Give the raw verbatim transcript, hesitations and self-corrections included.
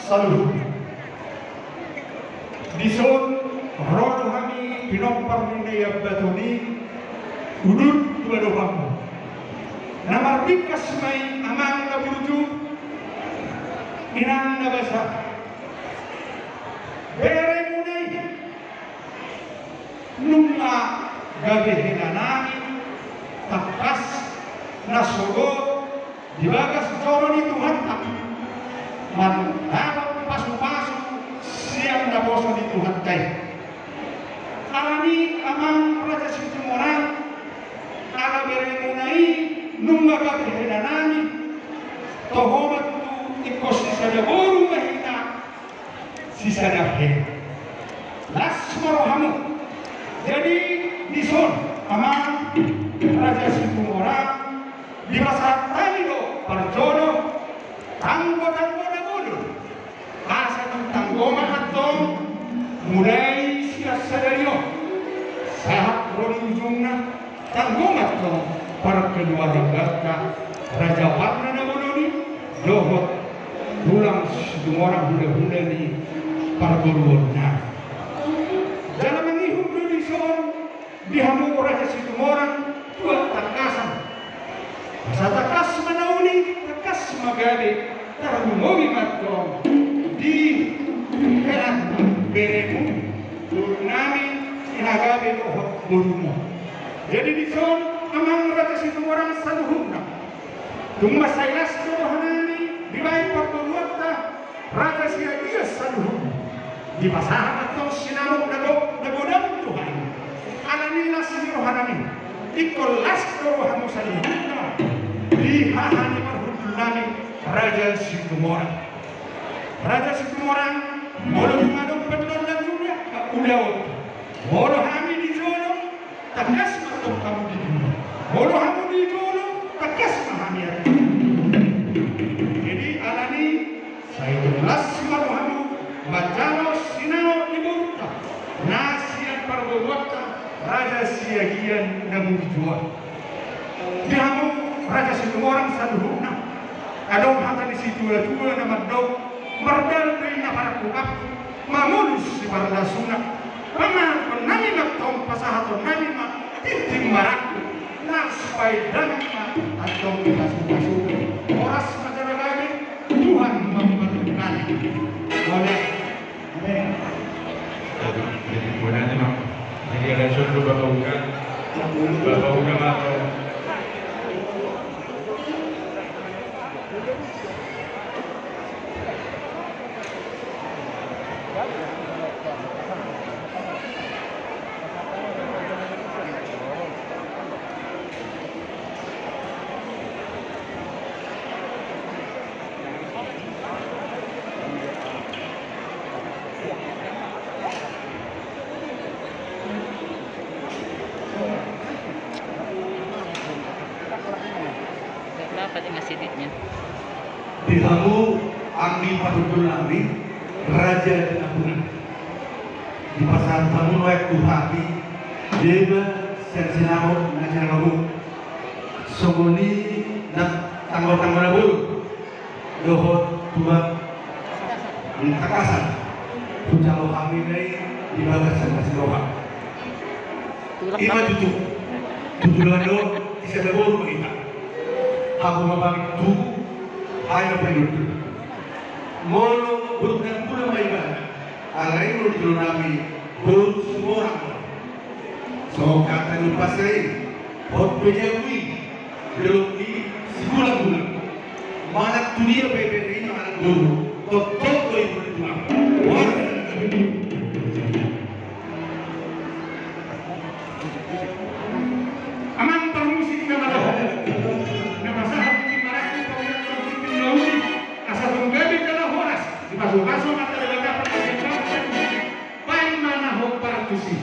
Saluhut. Dison ro do hami pinompar ni na i, ambaton i, udur tu adopanmu. Na marbingkas ma i amang na burju, inang na basa. Beremuna i nunga gabe hela nami tangkas na sogot di bagas joro ni Tuhanta, mandapot pasupasu sian naposo ni Tuhanta i. Alani amang Raja Situmorang, ala beremuna i nunga gabe hela nami, toho ma tutu ingkon sisada boru ma hita, sisada hela. Las ma rohamu. Jadi dison amang Raja Situmorang, dipasahat hami do parjolo tanggotanggo na bolon. Asa tung tanggo ma antong, mulai sian sadari on sahat ro di ujungna, tanggo ma antong parkeluargaanta, raja parna na bolon i dohot tulang Situmorang, hulahula ni parboruonna. Jala mangihut do dison di hamu Raja Situmorang tuat tangkasan. Asa tangkas ma na uli, tangkas ma gabe, tarlumobi ma antong di hela beremu, boru nami, ina gabe dohot borumu. Jadi dison amang Raja Situmorang saluhutna, tung mansai las do roha nami dibahen parboruonta Raja Siagian saluhutna. Dipasahat antong sinamot na go-, na godang Tuhan. Alani las ni roha nami, ingkon las do rohamu saluhutna di haha ni parhundul nami Raja Situmorang. Raja Situmorang, molo tung adong pe na lanjut ulaon, molo hami di jolo, tangkas ma antong hamu di jolo. Molo hamu di jolo, tangkas ma hami antong. Jadi alani, sai tung las ma rohamu manjalo sinamot ni borunta na sian parboruonta Raja Siagian na burju on. Di hamu Raja Situmorang saluhutna, adong hata ni situatua na mandok, mardalan do inna parangkup, mamolus siparlasuna. Pamangan nami ma antong, pasahaton nami ma tintin marangkup, laos paendang ma antong pasupasu. Horas ma jala gabe, Tuhan ma mamungkali. Oleh. Amin. Jadi, jadi, boleh aja, Bang. Jadi, ada surat Bapak Uda. Bapak Uda, Bang. Di hamu anggi parhundul nami, Raja di Napuran. Dipasahat hamu nuaeng tu hami, deba sian sinamot na jala romo. Songon i nang tanggotanggo na bolon dohot tulang ni tangkasan. Hujalo hami ma i di bagas sian hasiroha. Ima tutu. Tutu dohot do, sisada boru ma hita. Hamu ma bangin tubu, hami ma pangido. Molo boru Napuran ma ibana, alai molo di jolo nami boru Situmorang. Songon hata ni umpasa i, hot pe jabu i, dolok ni sigulang-gulang. Manang tu dia pe bere i manang boru, tongtong do i boru tulang. Amang parmusik na madaohon, na pasahat ni marangkup, paulak partingki na uli, asa tung gabe jala horas, dipasupasu ma antong Debata, partingkian bangso, paima na hombar tusi.